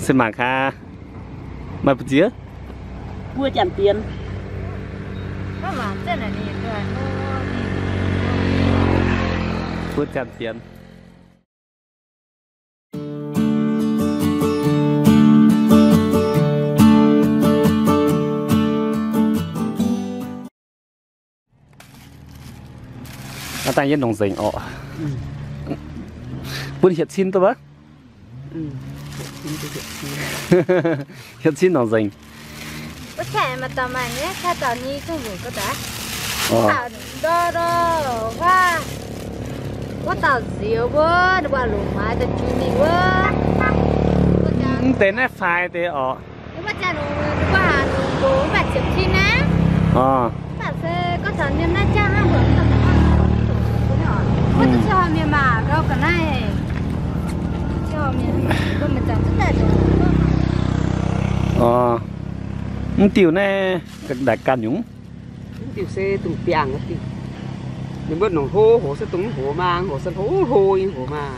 Se mangc gaax, maaih mbu'ziex? Buo janx-dienx. Buo janx-dienx. Aa, dangh yie nongc nzengc orqc. Bun hietc cin duqv wuov. Hietc cin nongc nzengc. Wuov caeqv maaih dauh maaih nyei, caeqv dauh ni zungv nzunc ga'daaih. Ndor ndor huaav, wuov dauh nzioux wuov, ninh mbuo longc maaiz daaih jui mingh wuov. Mv deix naaiv faix deix orqc. Orqc. Orqc. Mv diuh naaiv laaic ganh nyungc. Mv diuh se dongh biangh diuh. Ninh mbuo nongc hlo hoc se dongh mv hoc maah, hoc se hlo hlo nyei hoc maah.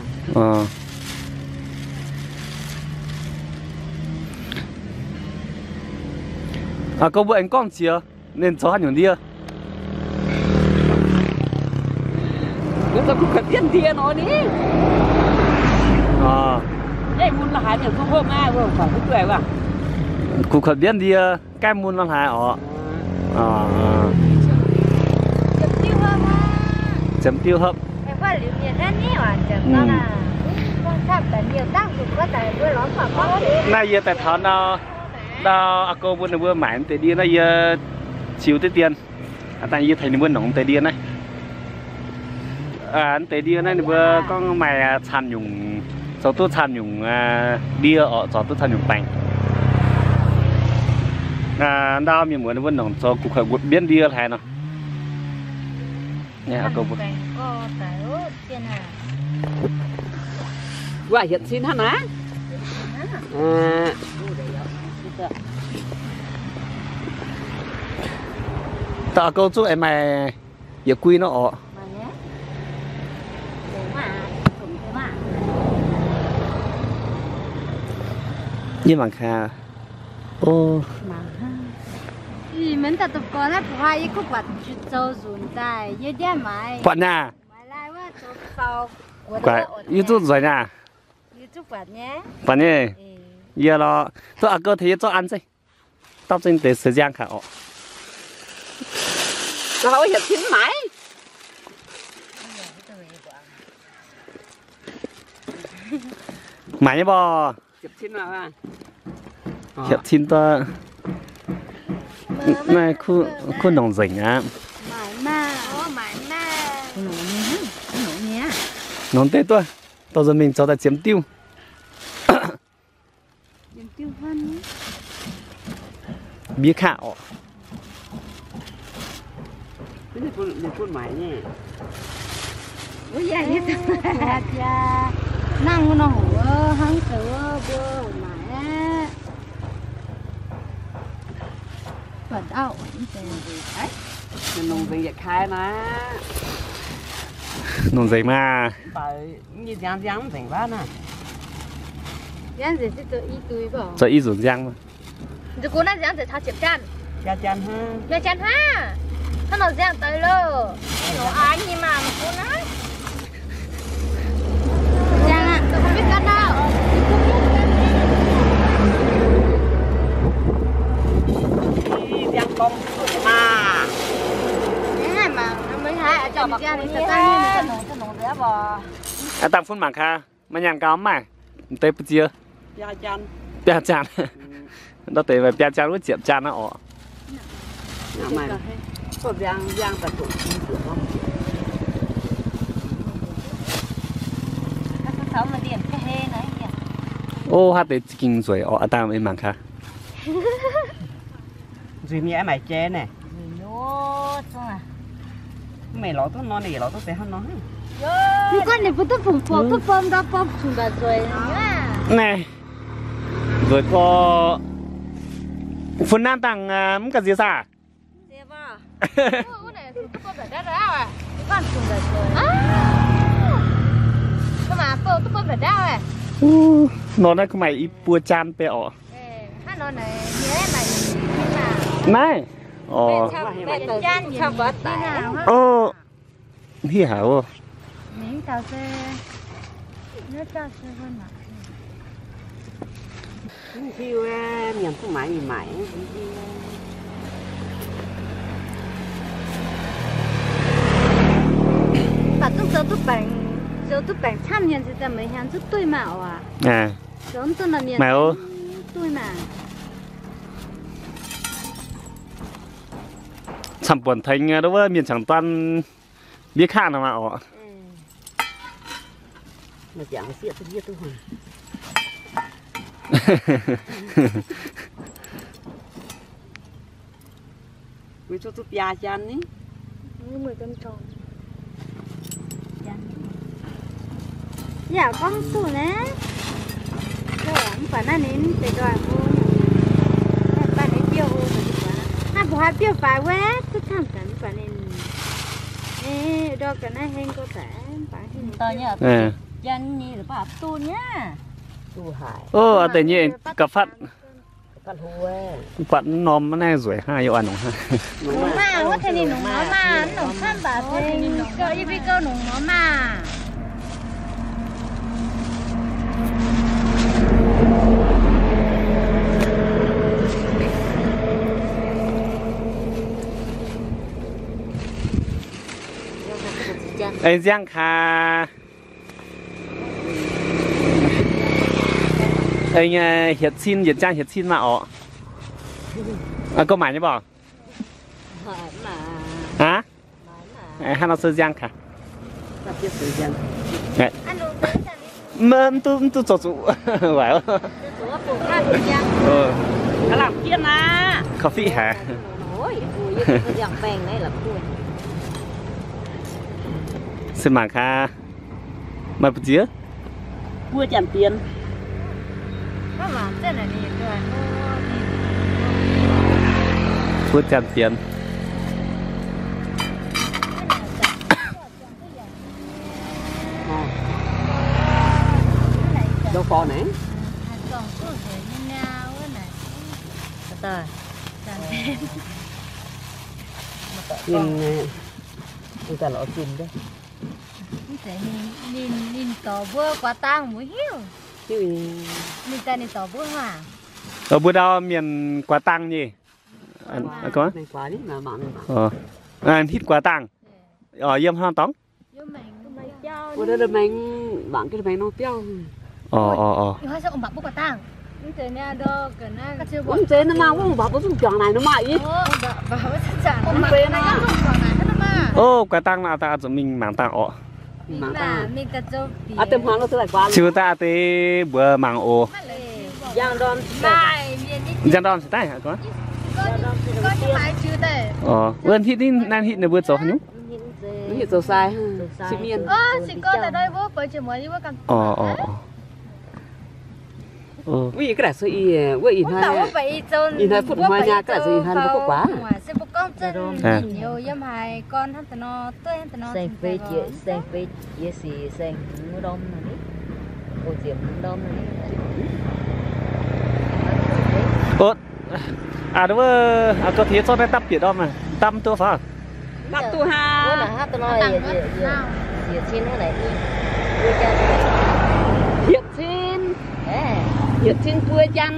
Aa, gorngv mbuo aengx gorngv ziex, ninh zoux haaix nyungc ndie? Ninh zoux kuv kuotv mbienv ndie nor ni. Mun la'haaix mienh zungv hopv maah, mbuo bangc duqv duqv wuov. Kuv kuotv mbienv ndie, gaeqv mun la'haaix orqc. Ziepc diuh hopv. Naaiv yie daaih taux ndau, ndau aa gou mbuo ninh mbuo maaic mv deix ndie naaiv yie ziux diqv dien. Dangh yie tengx ninh mbuo nongc mv deix ndie naaiv. Mv deix ndie naaiv ninh mbuo gorngv maaih camv nyungc, zoux duqv camv nyungc ndie orqc, zoux duqv camv nyungc baengc. Ndau mienh muoz ninh mbuo nongc zoux kuv kuotv mbienv ndie haaix nor. Wuov hietc cin hnangv naaiv. Dauh aa gou zungv aengx maaih yietc gui nor orqc. Yie mangc gaax. Buatc nyei. Yie zungv nzueic nyei. Buatc nyei. Yie lorqc. Duqv aa gou tengx yie zorqv an zeiv. Dapv zengv deix seix nziang kaax orqc. Hietc cin maaiz. Maaiz nyei mborqc. Hietc cin duqv. Naaiv kuv nongc nzengc aqv. Nongc deix duqv, dorh nzunc mingh zoux daaih ziemx diuh. Mbiex kaav orqc. Nangh wuov nor, hnangv zoux mbuo maaiz aqv. Nongc nzengc yietc kaaix maah. Nongc nzengc maah. Zoux i nzunc nziang maah. Nzunc gux naaiv nziang nzengc taux ziepc janx. Biaa janx hnangv. Hnangv nor nziang deix loh. Aa, nyic maah, mv gunv aqv. Aa, dangh fun mangc gaax, maaih nyaanh gauh mv maaih, mv deix mbu'ziex. Biaa janx. Ndau deix maaih biaa janx wuov ziepc janx aqv orqc. O, haaix deix za'gengh nzueic orqc, aa dangh mangc gaax. Nzueic mienh maiv jai naaic. Meih lorz duqv nor, ninh lorz duqv deix hnangv nor. Ninh gorngv ninh mbuo duqv fungc buoz duqv bom ndau bom cungx mbaac nzueic. Naaiv nzueic gorx. Fun nanv dangh mv ga'nziex saah? Nor naaiv kuv maaih i buo jaan bei orqc. Naaiv. Orqc. Hiv haic oc. Mv baac zungv zoux duqv baengc, zoux duqv baengc camv mienh ziouc daaih meih hnyangx zungv duqv maah oc. Zoux mv duqv nor mienh duqv maah. Camv-buonc tengx wuov mienh cangx duan mbiev kaav nor maah oc. Yaac gorngv duqv naaiv, mv baac naaiv ninh deix ndoih hlo, mv baac ninh biouv hlo, naaiv mbuo haiz biouv faix wuov, duqv camv gaax mv baac ninh, ndorm ga'naaiv heng gorx daic, mv baac heng. Ov, deix nyei ga'fatv. Mv baac norm naaiv nzueic hnangv, yie oix nongc hnangv. Nongc maah, wuov tengx ninh nongc nor maah, mv nongc camv baac tengx gauh yie mbuo gauh nongc nor maah. Eix nziang kaax. Hietc cin, yietc jaang hietc cin maah orqc. Gorngv maaic nyei mv baac. Aav, hnangv nor se nziang kaax. Mv duqv, mv duqv zoux zuqc waaic. Coffee haic. Se mangc kaax. Maaih mbu'ziex? Buo janx bienx. Buo janx bienx. Ninh dorh mbuo guaax dangh mbuo hiuv. Ninh daaih ninh dorh mbuo haac. Mbuo ndau mienh guaax dangh nyei. Hitv guaax dangh. Yiem hnangv dorngx. Mv zeiz nor maah, wuov mbuo mv juangc naaic nor maah ih. Ov, guaax dangh nor, daaih zuqc mingh mangc dangh orqc. Ziux daaih deix mbuox mangc oc. Njang ndorm se daaih. Wuov hitv ninh, naaiv hitv ninh mbuo zoux haaix nyungc? Orqc, orqc, orqc. Wuov ih ga'naaiv se ih, wuov ih hnoi, ih hnoi futv hnoi nyei ga'naaiv se ih hnoi mbuo guaax. Saeng-fei jiex, saeng-fei jiex sic, saeng-hmz ndorm nor ni. O, ziemx ndorm nor ni. Ov, aa, wuov, aa, gauh tengx zorqv naaiv dapv bieqc ndorm, dapv duqv faaux. Dapv duqv hnangv. Yietc cin, yietc cin, yietc cin buo janx.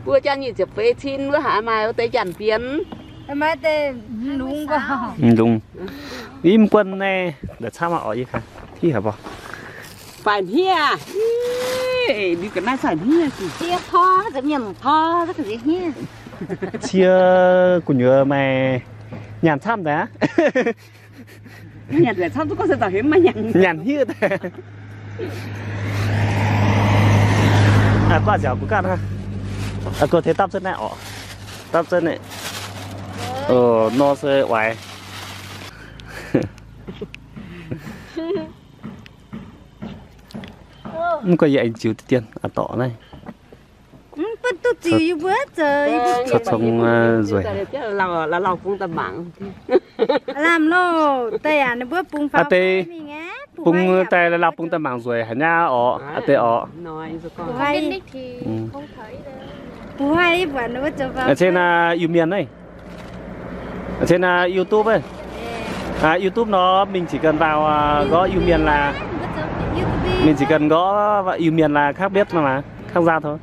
Buo janx nyic ziepc feix cin wuov haiz maaih wuov deix janx bienx. Mv lungz. Yie mv guanh naaiv, da'camv orqc, yie hiuv haic mbuo. Faix hniev, liuz ga'naaiv faix hniev, cie tor, mienh tor, hniev. Cie gu'nyuoz maaih nyanc camv daaih aqv. Nyanc hniev daaih. Guaav nziaauc mbuo ganh hnangv. Gorx tengx dapv zunv naaiv orqc. Dapv zunv naaiv. Nor se oix. Mv gunv yie aengx ziux deix dien a'dorqc naaiv. Mv baac duqv ziux yie mbuo zoux, cong nzueic. Lamh loh, daaih yaac ninh mbuo bungx faaux mingh aqv. Bung daaih la'lapc bung daaih mangc nzueic haic nyei orqc, a'deix orqc. Aa, cin naaiv Iu-Mienh naaiv. Aa, cin naaiv YouTube, YouTube nor mingh ziouc ganh nqorqv Iu-Mienh laaix, mingh ziouc ganh nqorqv Iu-Mienh laaix kangv mbietv nor maah, kangv nzaa tov.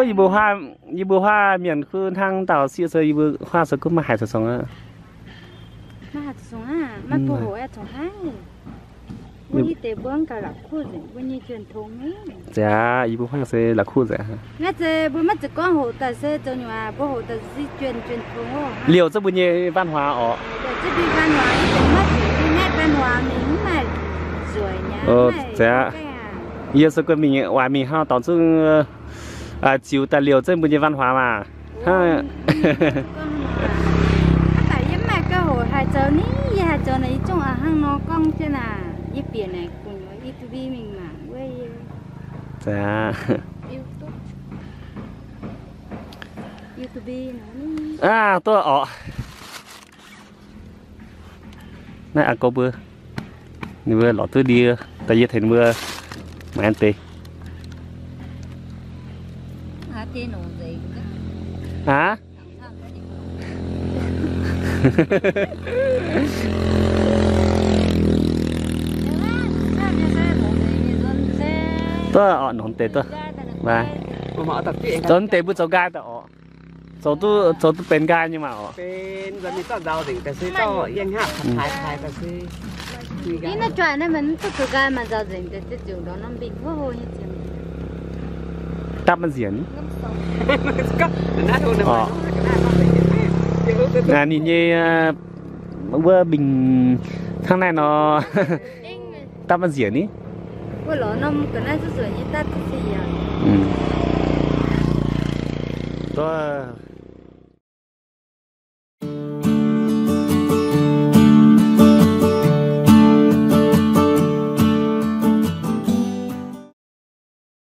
Yie mbuo huaav, yie mbuo huaav mienh kuv hnangv dauh sieqv se yie mbuo huaav se kuv maiv haiz zoux song aqv. Zeiz aqv, yie mbuo huaav se la'kuqv nzengc. Liouh zengv mbuo nyei văn hóa orqc. Zeiz aqv. Yie se guei mingh waaic mingh hnangv dorngx zungv ziux daaih liouh zengv mbuo nyei văn hóa maah. Hnangv, hnangv daaih yie mv maaih gauh hoqc haih zoux ni, yie haih zoux naaic yie zungv a'hnangv nor gorngv jienv naaic. Yie bieqc naaic gu'nyuoz YouTube mingh mangc wuov. Zeiz aqv. Aav, duqv orqc. Naaiv aa gou mbuo, ninh mbuo lorz duqv ndie, daaih yie tengx ninh mbuo maaiz deix. Aav. Duqv orqc, nongx deix duqv. Zoux deix mbuo zoux nqaai daaih orqc. Zoux duqv, zoux duqv benx nqaai nyei maah orqc. Dapv maiv nziex ni. Ninh nyei wuov mingh hnangv naaiv nor, dapv maiv nziex ni.